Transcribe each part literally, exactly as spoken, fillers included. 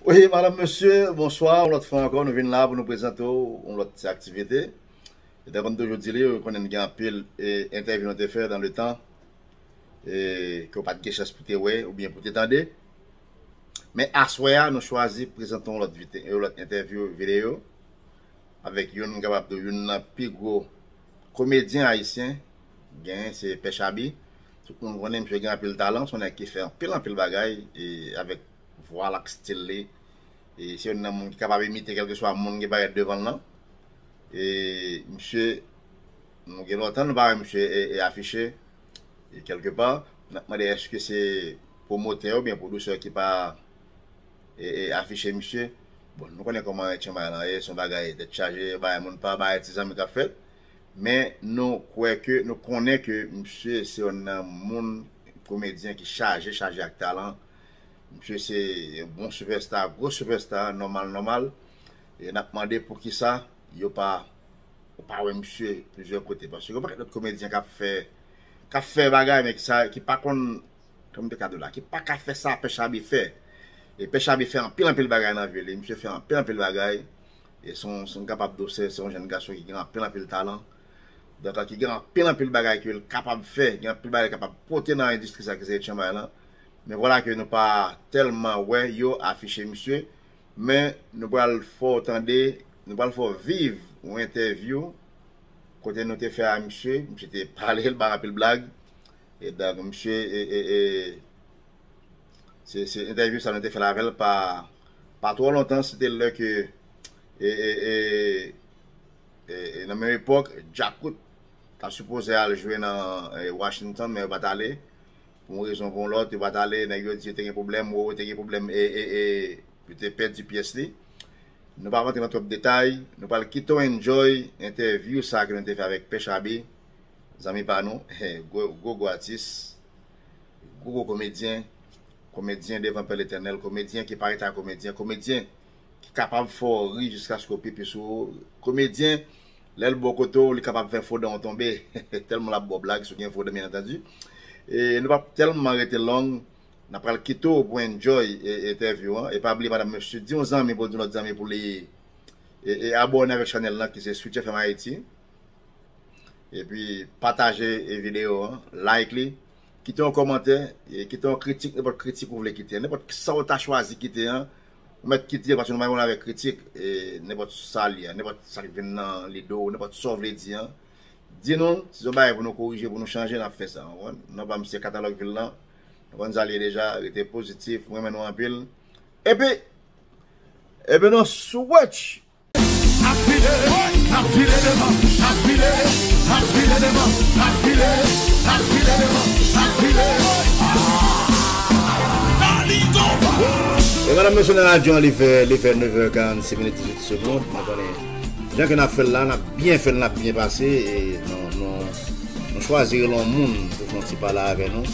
Wi, madam, mesye, bonswa. Yon lòt fwa ankò, nou vin la pou nou prezante w yon lòt ti aktivite. E tankou n toujou di li, ou konnen n gen anpil e, entèvyou nou te fè dans le temps e, ke w pa t gen chans pou te wè oubyen pou te tande. Men aswè a, nou chwazi prezante yon lòt vide-, yon lòt entèvyou videyo avèk youn, m kapab di w, youn nan pi gwo komedyen ayisyen genyen, se Pè Chabi. Tout moun konnen misye gen anpil talan, se yon nèg ki fè anpil, anpil bagay e, avèk vwa l ak stil li. E se youn nan moun ki kapab imite kèlkeswa moun ki parèt devan l lan. E misye, nou gen lontan nou pa wè misye e, e afiche e kèlkepa. N ap mande èske se pwomotè oubyen pwodisè ki pa e, e afiche misye. Bon, nou konnen kòman Etchanbay lan ye, se yon bagay tèt chaje, bagay moun pa bagay ti zanmi k ap fèt. Men nou kwè ke, nou konnen ke misye se youn nan moun komedyen ki chaje, chaje ak talan. Misye se yon bon sipèsta, gwo sipèsta, nòmal, nòmal. E n ap mande poukisa yo pa, ou pa wè misye plizyè kote. Paske gen yon pakèt lòt komedyen k ap fè, k ap fè bagay, men ki sa, ki pa konn, kòm te ka di w la, ki pa ka fè sa Pè Chabi fè. E Pè Chabi fè anpil, anpil bagay nan vi li. Misye fè anpil, anpil bagay. E se yon, se yon kapab di w, se, se yon jèn gason ki gen anpil, anpil talan. Donk, ki gen anpil, anpil bagay ke l kapab fè, gen anpil bagay l kapab pote nan endistri sa ki se Etchanbay lan. Men vwala ke nou pa tèlman wè yo afiche misye. Men nou pral fè w tande, nou pral fè w viv yon entèvyou kote nou te fè a misye. Misye te pale, l bay anpil blag. E donk, misye, e, e, e, se, se entèvyou sa nou te fè l avè l pa, pa twò lontan, se te lè ke, e, e, e, e, e, nan menm epòk, Djakout ta sipoze al jwe nan e, Washington, men yo pa t ale. Pou yon rezon pou yon lòt, yo pa t ale. Nèg yo di yo te gen pwoblèm, yo te gen pwoblèm, e, e, e, yo te pèdi pyès li. Nou pa rantre nan twòp detay, nou pral kite w enjoy entèvyou sa ke nou te fè avèk Pè Chabi, zanmi pa nou, gwo, gwo, gwo atis, gwo, gwo komedyen, komedyen devan Pè Letènèl, komedyen ki pa rete a komedyen, komedyen ki kapab fè w ri jiskaske w pipi sou ou, komedyen, lè l bò kote w, li kapab fè fo dan w tonbe, tèlman l ap ba w blag, si w gen fo dan, byen antandi. E nou p ap tèlman rete long, n ap pral kite w pou enjoy e, entèvyou an. E pa bliye, madam, mesye, di yon zanmi pou l di yon lòt zanmi pou li e, e abòne avèk chanèl lan ki se Switch F M Haiti. Epi pataje e videyo an, like li, kite yon kòmantè, e kite yon kritik, nenpòt kritik ou vle kite, nenpòt sa w ta chwazi kite an, ou mèt kite l, paske nou pa gen pwoblèm avèk kritik, e nenpòt sa l ye, nenpòt sa k vin nan lide w, nenpòt sa w vle di an, di nou l, si se yon bagay pou nou korije, pou nou chanje, n ap fè sa, w konprann? Non pa m se Katalòg Vil lan, nou konn sa l ye deja, rete pozitif, m renmen nou anpil. Epi, epi nou switch! N ap file, n ap file devan, n ap file, n ap file devan, n ap file, n ap file devan, n ap file. Dali tonba. E madanm mesye nan radyo an, li fè, li fè nèf è karannsis minit dizuit segonn. Nou konnen, jan ke n ap fè l la, n ap byen fè l, n ap byen pase. E nou, nou, nou chwazi rele yon moun pou fè yon ti pale avè nou.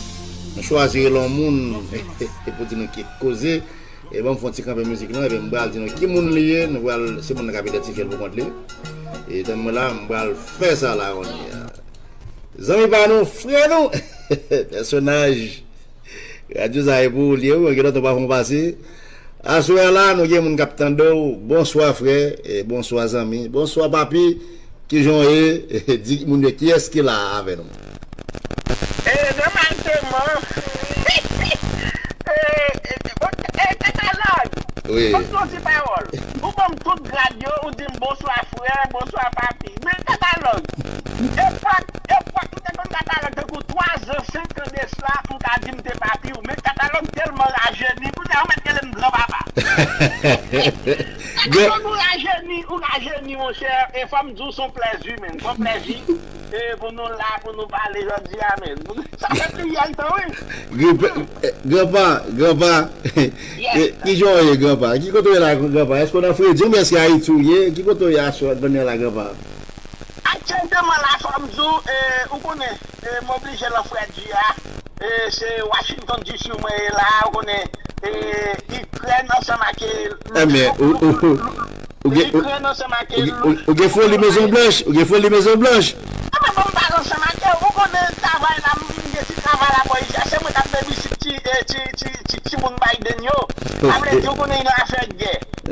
Nou chwazi rele yon moun e pou di nou kèk koze. E ban m fè yon ti kanpe mizik lan, epi m pral di nou ki moun li ye, nou pral, se moun nan k ap idantifye l pou kont li. E tann mwen la, m pral fè sa la kounye a. Zanmi pa nou, frè nou, pèsonaj radyo sa e pou ou li ye, wi, gen lòt ou pa fè yon pase. Aswè a la, nou gen moun k ap tande w. Bonswa, frè, e bonswa, zanmi. Bonswa, papi. Kijan w ye? Di moun yo kiyès ki la avè nou. E, nòmalman, e, e, e, e, Katalòg, wi, fòk nou di pawòl. Ou ban m tout grad yo, ou di m bonswa frè, bonswa papi. Men Katalòg, epòk, epòk nou te konn Katalòg tankou twa zan, senk an de sila, m ka di m te papi w. Men Katalòg tèlman rajeni, kounye a ou mèt rele m granpapa. Katalòg ou rajeni, ou rajeni, monchè, e fò m di w se yon plèzi, menn, se yon plèzi. E pou nou la, pou nou pale jodi a, menn. Sa fè pli yèl tan, wi. Granpa, granpa, granpa. Yes. E, kijan w ye, granpa? Ki kote w ye la, granpa? Èske w nan fredi oubyen èske Ayiti w ye? Ki kote w ye aswè, kounye a la, granpa? Aktyèlman la, fò m di w, e, ou konnen, e, m oblije nan fredi a. E, se Washington D C mwen ye la, ou konnen, e, Ikrèn ansanm ak, e, Ebyen, ou, ou, ou, ou gen, ou, Ikrèn ansanm ak, ou, ou, ou gen foli Mezon Blanch, ou gen foli Mezon Blanch. Ebyen, bon, m pale ansanm ak yo, ou konnen travay la, m vin gen ti travay la bò isit, se mwen k ap babysit ti, e, ti, ti, ti, timoun Biden yo. Sa vle di, ou konnen, nan afè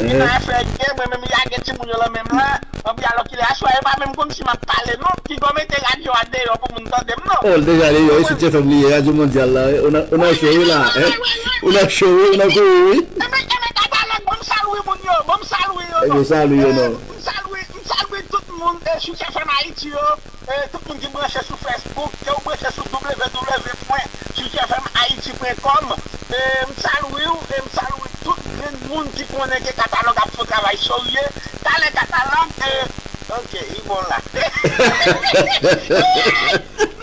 Li nan afè gè, mwen menm lage timoun yo nan men m la. Anpi alò kilè aswè, e pa menm kòmsi m ap pale non. Kigo mete radyo a deyò pou moun tande m non. Oh, l deja deyò, e sou T F M li ye, Radyo Mondyal la, wi. Ou nan, ou nan cho, wi, la, hein? Ou nan cho, wi, ou nan kouri, wi. Enben, enben, katalòg, bon, m salwe moun yo, bon, m salwe yo. Ebyen, salwe yo non. M salwe, m salwe tout moun, e, sou T F M Ayiti yo. E, tout moun ki branche sou Facebook, ke w branche sou W W W pwen sud F M Haiti pwen com. E, m salwe w, e m salwe tout grenn moun ki konnen ke Katalòg ap fè yon travay serye. Talè Katalòg, e, ok, li bon la.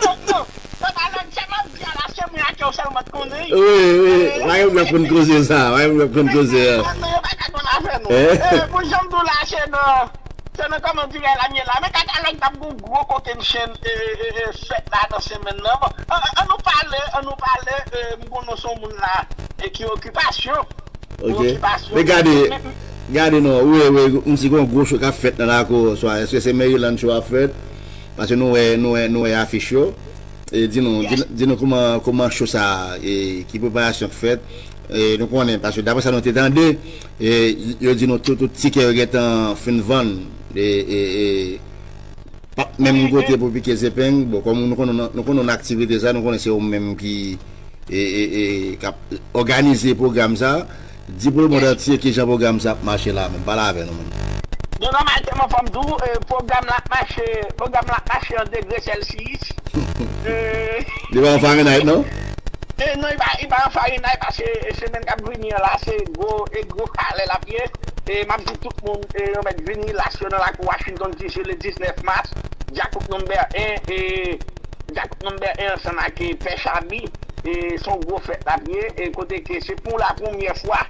Non, non, Katalòg, sa m ap di a la, se mwen ak ou sèlman k konnen. Wi, wi, pa gen moun k ap konn koze sa, pa gen moun k ap konn koze a. Non, non, yo pa ka konn afè nou. E, pou jan m di w la, se nan Se nan kòman dirè la m ye la. Men Katalòg t ap gon gwo kokennchenn, e, e, e, fèt la nan semèn nan. Bon, an, an, an nou pale, an nou pale, e, m konnen se yon moun la, e ki okipasyon. Ok. Okipasyon. Men gade, men, gade non, wi, wi, m di gon gwo cho k ap fèt nan lakou, swa èske se Maryland cho ap fèt? Paske nou wè, nou wè, nou wè afich yo. E di nou, di, di nou kòman, kòman cho sa, e, ki preparasyon k fèt. E nou konnen, paske daprè sa nou te tande, e, yo di nou tout, tout tikè yo gentan fin vann. E, e, e, p ap menm kote pou pike zepeng. Bon, kòm nou konnen, nou konnen aktivite sa, nou konnen se ou menm ki, e, e, e, k ap òganize pwogram sa. Di pou lemonn antye kijan pwogram sa ap mache la menm. Pale avè nou menm. Bon, nòmalman, fò m di w, e, pwogram la ap mache, pwogram la ap mache an degre Celsius. E, li pa an Fahrenheit, non? E, non, li pa, li pa an Fahrenheit, paske, e, semèn k ap vini an la, se gwo, e gwo kalè l ap ye. E, m ap di tout moun, e, yo mèt vin rilas yo nan lakou Washington D C le diznèf mas. Djakout number en, e, Djakout number en ansanm ak, e, Pè Chabi, e, se yon gwo fèt l ap ye, e, kote ke se pou la premyè fwa,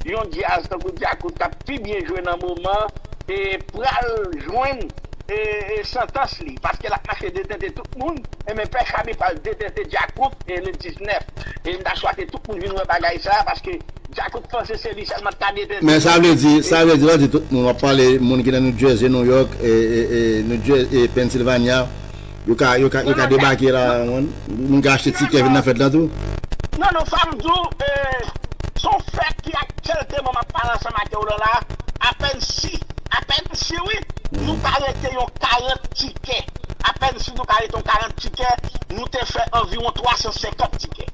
yon djaz tankou Djakout k ap pi byen jwe nan moman, e, pral jwenn, e, e, santans li, paske l ap mache detente tout moun, e, men Pè Chabi pral detente Djakout, e, le diznèf, e, m ta swate tout moun vin wè bagay sa, paske Djakout panse se li sèlman k ka detente. Men sa vle di, sa vle di, lè w di tout moun, w ap pale moun ki nan New Jersey, New York, e, e, e, New Jersey, e, Pennsylvania, yo ka, yo ka, yo ka debake la, moun, moun ka achte tikè vin nan fèt la tou. Non, non, fò m di w, e, se yon fèt ki aktyèlteman m ap pale ansanm ak ou la la, apèn si, apèn si wi, nou ka rete yon karant tikè. Apèn si nou ka rete yon karant tikè, nou te fè anviwon twa san senkant tikè.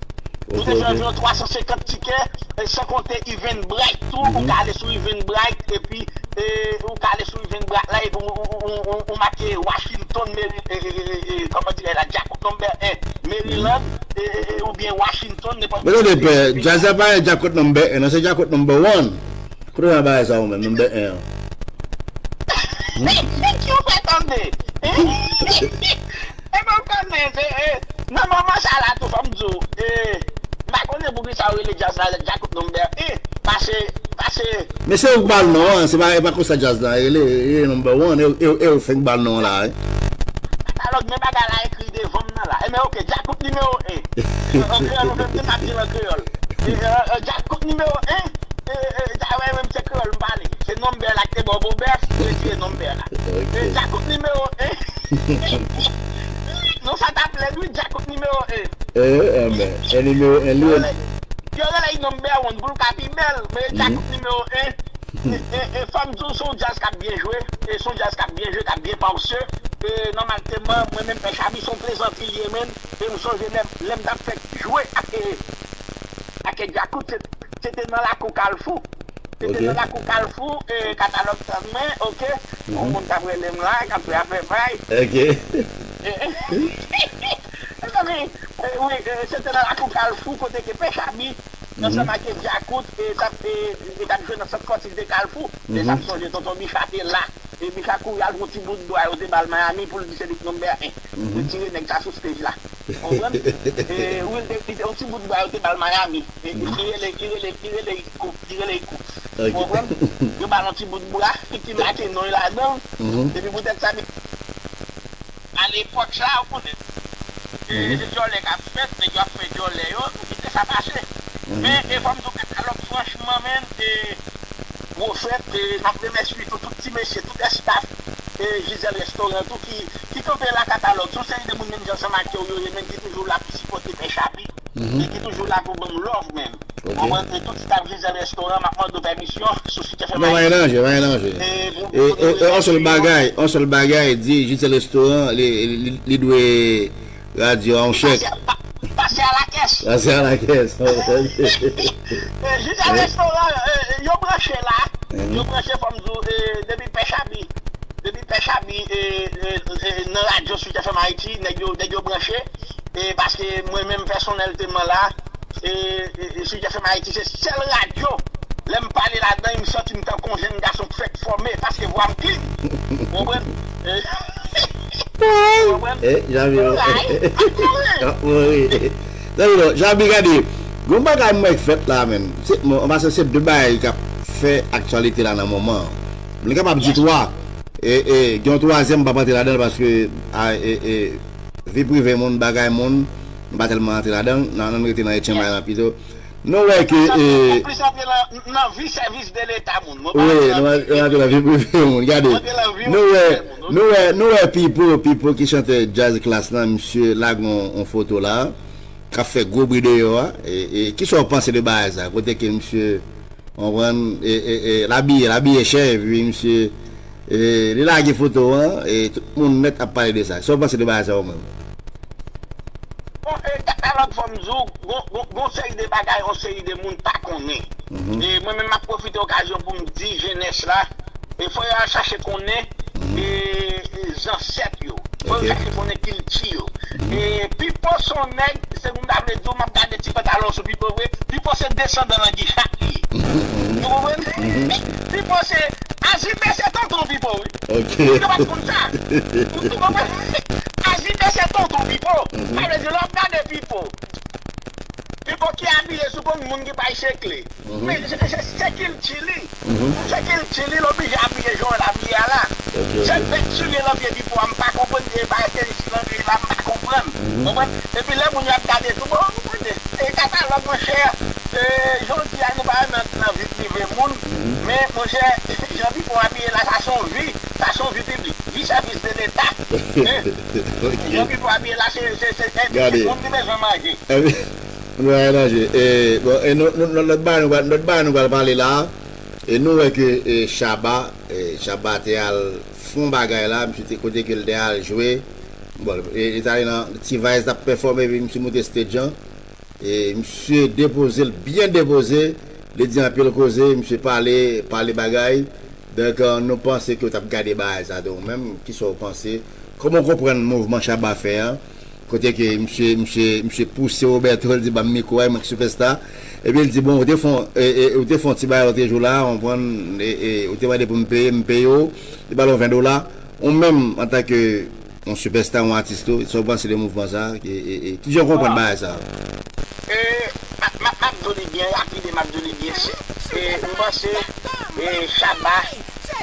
Nou te fè anviwon twa san senkant tikè, e, san konte Eventbrite tou, ou ka ale sou Eventbrite, epi, e, ou ka ale sou Eventbrite la, epi ou, ou, ou, ou, ou make Washington, Mary, e, e, e, e, kòman dirè la, Djakout number en, Maryland, e, e, e, oubyen Washington, nenpòt kote. Men tande, pè, djaz la pa Djakout number en, non, se Djakout number one. Kote w nan bagay sa ou menm, number en an? Ki w fè tande? E mwen konnen, se, e, nan moman sa la tou, fò m di w, e, m pa konnen poukisa yo rele djaz la Djakout number en, pase, pase. Men se ou k ba l non an, se pa, e pa konsa djaz la rele, e, e number one, e, e, e ou fenk ba l non an la, wi. Katalòg, men bagay la ekri devan m nan la. E men, ok, Djakout nimewo en. An kreyòl, ou menm, m ap di l an kreyòl. E, e, e, Djakout nimewo en. E, e, dayè, menm se kreyòl m pale. Se number la ki te ba w bon bèf, ou retire number la. E, Djakout nimewo en. Non, sa t ap lèd, wi, Djakout nimewo en. E, e, men, e nimewo en li ye. Yo rele l number one, pou l ka pi bèl, men Djakout nimewo en. E, e, e, fò m di w, se yon djaz k ap byen jwe, e se yon djaz k ap byen jwe, k ap byen pase. E, nòmalman, mwen menm, Pè Chabi, se yon plezantri li ye, menm. E m sonje lè, lè m t ap fèk jwe ak, e, ak Djakout, se, se te nan lakou Kalfou. Se te nan lakou Kalfou, e, Katalòg tann mwen, ok. Yon moun k ap rele m la, k ap fè afè pay. Ok. E, e, mezanmi, e, wi, e, se te nan lakou Kalfou, kote ke Pè Chabi, ansanm ak Djakout, e, t ap, e, e, t ap jwe nan sant spòtif de Kalfou. E sa m sonje tonton Micha te la. E Micha kouri al pran ti bout bwa yo te ba l Miami pou l di se li k number en. Retire nèg sa sou stage la. Konprann? E, wi, li te, li te, yon ti bout bwa yo te ba l Miami. E, li rele, li rele, li rele Iko, li rele Iko. Konprann? Yo ba l yon ti bout bwa ki make non l ladan. Epi poutèt sa, alepòk sa, ou konnen, e, se djòlè k ap fèt, nèg yo ap fè djòlè yo, nou kite sa pase. Men, e, fò m di w, Katalòg, franchman, menm, e, gwo fèt, e, n ap remèsye tou, tout ti mesye, tout estaf, e, Giselle Restaurant tou ki, ki kanpe la, Katalòg. Se yon seri de moun menm jan ansanm ak yo, yo ye, menm ki toujou la pou sipòte Pè Chabi, e ki toujou la pou ban m love, menm. Ou konprann? E tout staf Gisèle Restoran, m ap mande w pèmisyon sou sit F M Ayiti. Non, pa gen danje, pa gen danje. E, e, e, yon sèl bagay, yon sèl bagay, di Gisèle Restoran, li, li, li dwe radyo a yon chèk. Pase, pa, pase a la kès. Pase a la kès. E, Gisèle Restoran, e, e, yo branche la. Yo branche, fò m di w, e, depi Pè Chabi. Depi Pè Chabi, e, e, e, nan radyo Sweet F M Ayiti, nèg yo, nèg yo branche. E paske mwen menm pèsonèlteman la, e, e, e, Sweet F M Ayiti se sèl radyo. Lè m pale ladan, m santi m tankou yon jèn gason k fèk fòme, paske vwa m klin. Ou konprann? E, ou konprann? E, Javi, ap mouri. Javi, non, Javi, gade, gon bagay m wè k fèt la, menm. Se, bon, anpasan, se de bagay k ap fè aktyalite la nan moman an. M kapab di twa. E, e, gen yon twazyèm, m p ap antre ladan l paske, a, e, e, vi prive moun, bagay moun, m pa tèlman antre ladan l. Nan, nan rete nan etchanj la pito. Nou wè ke, e, nou plis antre nan, nan vi sèvis de Leta moun. Wi, nou antre nan vi prive moun. Gade, nou wè, nou wè, nou wè Pipo, Pipo ki chante djaz klas lan, misye lage yon, yon foto la, k ap fè gwo bri deyò a. E, e, kisa w panse de bagay sa? Kote ke misye, w konprann, e, e, e, l abiye, l abiye chè, epi misye, e, li lage foto an, e tout moun nèt ap pale de sa. Sa w panse de bagay sa ou menm? Bon, e, katalòg fò m di w, gon, gon, gon seri de bagay, yon seri de moun pa konnen. E mwen menm, m ap pwofite okazyon pou m di jenès la, e fò yo al chache konnen, e, e, zansèt yo. Fò yo chache konnen kilti yo. E Pipo se yon nèg, se moun ta vle di w, m ap gade ti pantalon sou Pipo vre, Pipo se desandan Langi Chat li ye. Ou konprann? Pipo se Azibe se tonton Pipo, wi. Ou te pa t konn sa? Ou, ou konprann? Azibe se tonton Pipo. Sa vle di, lè w ap gade Pipo, Pipo ki abiye sou konn moun ki bay sekle. Men se, se, se kilti li. Se kilti li, l oblije abiye jan l abiye a la. Se bèt souliye nan pye Pipo a, m pa konprann, e bagay tenis nan pye la, m pa konprann. Konprann? Epi lè moun yo ap gade tou, bon, ou konprann, e katalòg, monchè, e, jodi a, nou pa renmen antre nan vi prive moun, men, monchè, jan Pipo abiye la, sa se yon vi, sa se yon vi piblik, vi sèvis de Leta. Jan Pipo abiye la, se, se, se, se, se moun ki bezwen manje. Ebyen, nou pa manje. E, bon, e nou, nou, nou, lòt bagay nou pral, lòt bagay nou pral pale la, e nou wè ke, e, Shabba, e, Shabba te al fè yon bagay la, misye te kote ke l te al jwe. Bon, e, li t ale nan T-Vice t ap pèfòme, epi misye moute stage an. E misye depoze l byen depoze, li di anpil koze, misye pale, pale bagay. Donk, e, nou panse ke w t ap gade bagay sa tou ou menm. Kisa w panse? Kòman w konprann mouvman Shabba fè an? Kote ke misye, misye, misye pouse Roberto, l di, "Ban m mikwo a, mwen k sipèsta." Epi l di, "Bon, ou te fè yon, e, e, ou te fè yon ti bagay lòt jou la, w konprann, e, e, ou te mande pou m peye, m peye w, li ba l yon ven dola." Ou menm, antanke yon sipèsta, yon atis tou, sa w panse de mouvman sa? E, e, e, kijan w konprann bagay sa? E, m ap, m ap, m ap di w li byen rapid e m ap di w li byen senp. E, m panse, e, Shabba,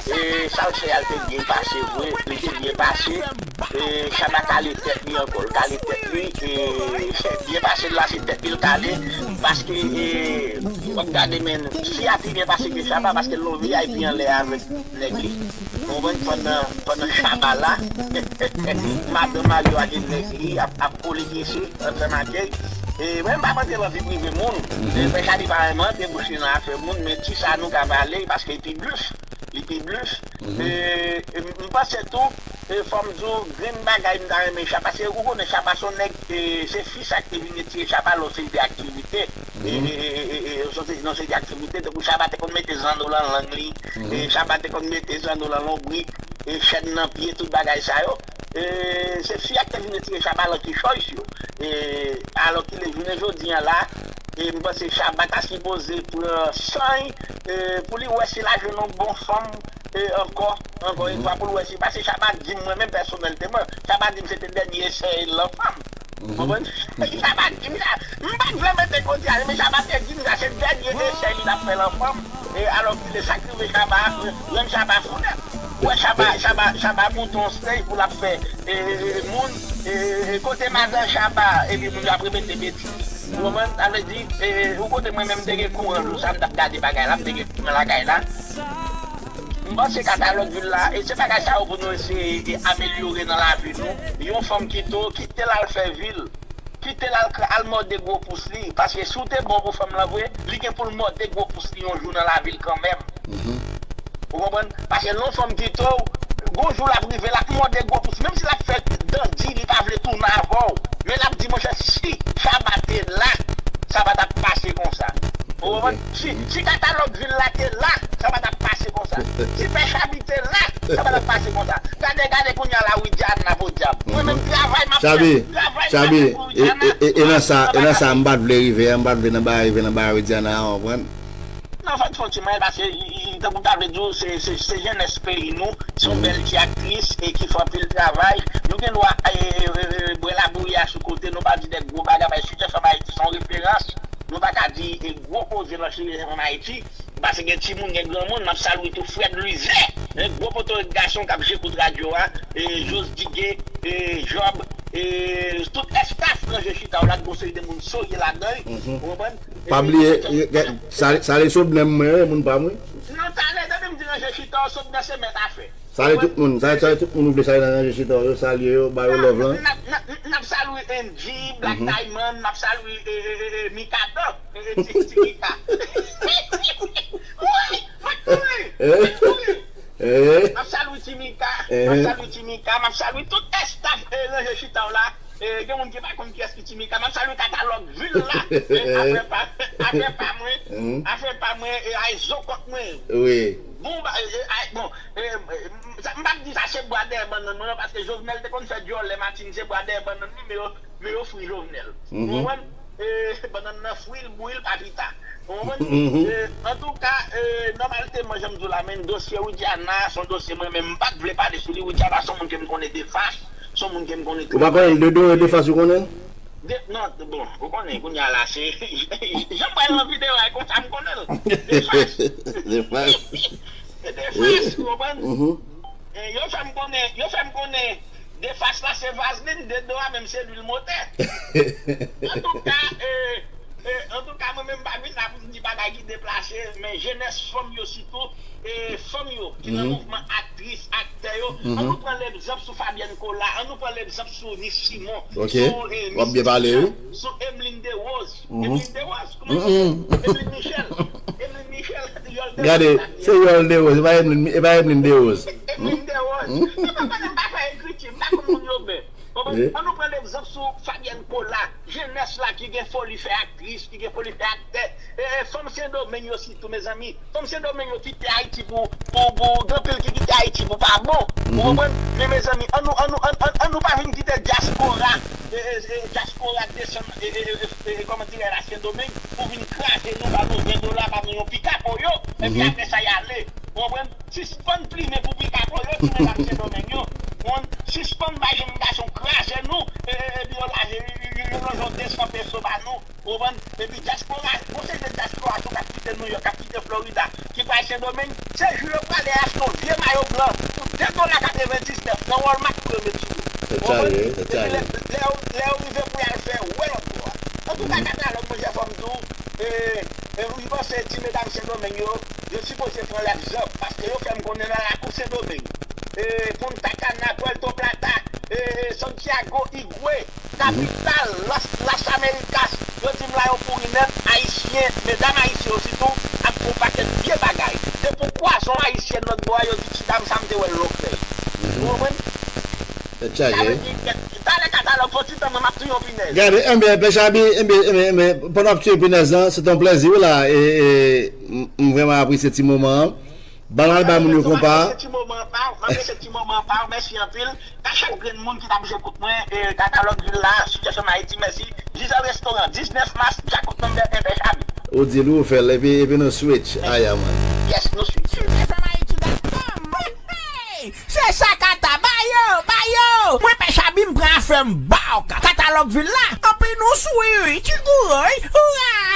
e, sa l fè a, l te byen pase vre, li te byen pase. E, Shabba kale tèt li ankò, l kale tèt li, e, byen pase l la, se tèt li l kale, paske, e, w ap gade, men, fi a pi byen pase ke Shabba, paske l nan V I P anlè avèk nèg li. Ou konprann, pandan, pandan Shabba la, madanm Mario ak nèg li ap, ap kole kesye, ap fè makèy. E mwen, m pa p antre nan vi prive moun. E pèsonn li pa renmen antre bouch li nan afè moun, men ti sa nou ka pale, paske li pi blif. Li pi blif. E, e m panse tou, e fò m di w, grenn bagay m ta renmen Shabba, paske ou konnen Shabba se yon nèg, e se fi sa ki te vin retire Shabba lè yon seri de aktivite. E, e, e, e, e, e, nan seri de aktivite, tankou Shabba te konn mete zanno nan lang li, e Shabba te konn mete zanno nan lonbrik, e chèn nan pye, tout bagay sa yo. E se fi a ki te vin retire Shabba nan kichòy yo. E alòkile, jounen jodi a la, e m panse Shabba ta sipoze pran san l, e pou li wè si l a jwenn yon bon fanm, e ankò, ankò yon fwa pou l wè si, paske Shabba di m, mwen menm pèsonèlteman, Shabba di m se te dènye esèy l lan fanm. Konprann? Shabba di m sa. M pa t vle mete koze a, men Shabba te di m sa, se dènye esèy li t ap fè lan fanm. E alòkile, sa k rive Shabba, rann Shabba fou nèt. Ou wè Shabba, Shabba, Shabba monte yon stage pou l ap fè, e, e, e, moun, e, e, kote madan Shabba, epi moun yo ap repete betiz. Ou konprann? Sa vle di, e, ou kote mwen menm m te gen kouran jou sa, m t ap gade bagay la, m te gen kouran lakay la. M panse katalòg vil la, e se bagay sa yo pou nou eseye, e, amelyore nan lavi nou. Yon fanm kite w, kite l al fè vi l. kite l al, al mòde gwo pous li. Paske si w te bon pou fanm lan vre, li gen pou l mòde gwo pous li yon jou nan lavi l kanmenm. Ou konprann? Paske lè yon fanm kite w, gon jou l ap rive, l ap mòde gwo pous. Menm si l ap fè dandi, li pa vle tounen avè w. Men l ap di, monchè, si Shabba te la, sa pa t ap pase konsa. Ou konprann? Si, si Katalòg Vil la te la, sa pa t ap pase konsa. Si Pè Chabi te la, sa pa t ap pase konsa. Gade, gade kounye a la, Widiana, podyab. Mwen menm travay m ap fè, Chabi, travay m ap Chabi, fè pou e, Widiana. E, e, e nan sa, e nan sa m pa t vle rive a, m pa t vle nan bagay, rive nan bagay Widiana a, w konprann? Non, fò, fò ti mwen, paske, i, i, tankou m ta vle di w, se, se, se jenès peyi nou, se yon bèl ti aktris e ki fè anpil travay. Nou gen dwa, e, e, e, e, bwè labouyi a sou kote, nou pa di de gwo bagay, paske Sitiyasyon Ayiti se yon referans. Nou pa ka di, e, gwo koze nan Sitiyasyon Ayiti, paske gen timoun, gen granmoun, m ap salye tou Fred Luize, e, gwo potorik gason k ap jekout radyo a, e, Jos Digue, e, Job, e, tout estaf Ranje Chita w la, gon seri de moun serye ladan l, ou konprann? Pa bliye, e, e, sa, sa le Sobnè mwen, wi, moun pa m, wi. Non, talè, depi m di Ranje Chita w, Sobnè se mèt afè. Sa le tout moun, sa, sa le tout moun ou vle salye nan Ranje Chita w, yo salye yo, ba yo love lan. N ap, n ap, n ap salye Andy, Black Diamond, n ap salye, e, e, e, e, Mika Don, e, e, Ti, Ti Mika. Wi, m ap kouri, m ap kouri. M ap salye Ti Mika, m ap salye Ti Mika, m ap salye tout estaf, e, Ranje Chita w la. E, gen moun ki pa konn kiyès ki Ti Mika. M ap salye Katalòg Vil la. E, afè pa, afè pa mwen. Afè pa mwen. E, ay zo kòk mwen. Wi. Bon, ba, e, e, ay, bon, e, e, m, sa, m p ap di sa se bwa dèyè bannann mwen, non, paske Jovenel te konn fè dyòlè matin, se bwa dèyè bannann li, men yo, men yo fri Jovenel. Ou konprann? E, bannann nan fri, l bouyi, l pa pita. Ou konprann? E, antouka, e, nòmalteman, jan m di w la, men dosye Widiana, se yon dosye mwen menm, m pa t vle pale sou li. Widiana, se yon moun ke m konnen de fas. Se yon moun ke m konnen trè byen. Ou pa konnen l de do, de fas ou konnen l? De, non, bon, ou konnen, kounye a la, se, jan m wè l nan videyo a, e konsa m konnen l. De fas. De fas. De fas, ou konprann? E, yo fè m konnen, yo fè m konnen, de fas la se vazlin, de do a menm se lwil motè. Antouka, e, e, antouka, mwen menm m pa vin la pou m di bagay ki deplase, men jenès fanm yo sitou, e, fanm yo ki nan mouvman aktris, aktè yo, an nou pran legzanp sou Fabienne Colas, an nou pran legzanp sou Nice Simon, sou, e, Miss Michel, sou Emeline Derose. Emeline Derose, kòman se? Emeline Michel. Emeline Michel, Yòl Derose. Gade, se Yòl Derose, e pa Emeline, e pa Emeline Derose. Emeline Derose. Mwen pa konnen, m pa fè ekriti, m pa konn moun yo byen. Konprann? An nou pran legzanp sou Fabienne Colas, jenès la ki gen foli fè aktris, ki gen foli fè aktè. E, e, fanm Sendomeng yo sitou, mezanmi. Fanm Sendomeng yo kite Ayiti pou, pou, pou, gen anpil ki kite Ayiti pou pa bon. Ou konprann? Men, mezanmi, an nou, an nou, an, an, an nou pa vin kite dyaspora, e, e, e, dyaspora desann, e, e, e, e, e, kòman dirè la, Sendomeng, pou vin kraze nou, ba nou ven dola, ba nou yon pikapo yo, epi apre sa, y ale. Ou konprann? Sispann plimen pou pikapo yo, ti medam Sendomeng yo. Ou konprann? Sispann bay jenn gason kraze nou, e, e, epi yo lage, yo, yo, yo lonje yon de san peso ba nou. Ou konprann? Epi dyaspora, gon seri de dyaspora tou k ap kite Nouyòk, k ap kite Florida, ki pral Sendomeng, se jou yo prale achte yon vye mayo blan pou de dola katrevendiznèf nan Walmart pou yo met sou yo. Ou konprann? Epi lè, lè yo, lè yo rive pou y al fè wè lòt bò a. Antouka, Katalòg, monchè, fò m di w, e, e, m panse ti medam Sendomeng yo, yo sipoze pran lègzanp, paske yo fè m konnen nan lakou Sendomeng, e, Punta Cana, Puerto Plata, e, e, Santiago, Higüey, kapital Las, Las Américas, yo di m la yo kouri nèt, Ayisyen, medam ayisyen yo sitou, ap fè yon pakèt vye bagay. Depi w kwaze yon ayisyèn lòt bò a, yo di, "Ti dam sa, m te wè l lòt lè." Ou konprann? Tèt chaje. Sa vle di, talè Katalòg, fò ti tan mwen, m ap touye yon pinèz. Gade, enben, Pè Chabi, enben, enben, enben, pandan w ap touye pinèz lan, se te yon plèzi, wi, la, e, e, m, m vrèman apresye ti moman an. Ban l al bay moun yo konpa. M apresye ti moman pa w, m apresye ti moman pa w, mèsi anpil. A chak grenn moun ki t ap jekout mwen, e, Katalòg Vil la, Sitiyasyon Ayiti, mèsi. Giselle Restaurant, diznèf mas, Djakout number un, Pè Chabi. Ou di l, ou fè l, epi, epi nou switch. Aya, man. Yes, nou switch. Sitiyasyon Ayiti dot com. Hey, hey! Se sa Kata, ba yo, ba yo! Mwen Pè Chabi, m pran afè m ba w. Katalòg Vil la, anpi nou swiv, ti gouray, oura!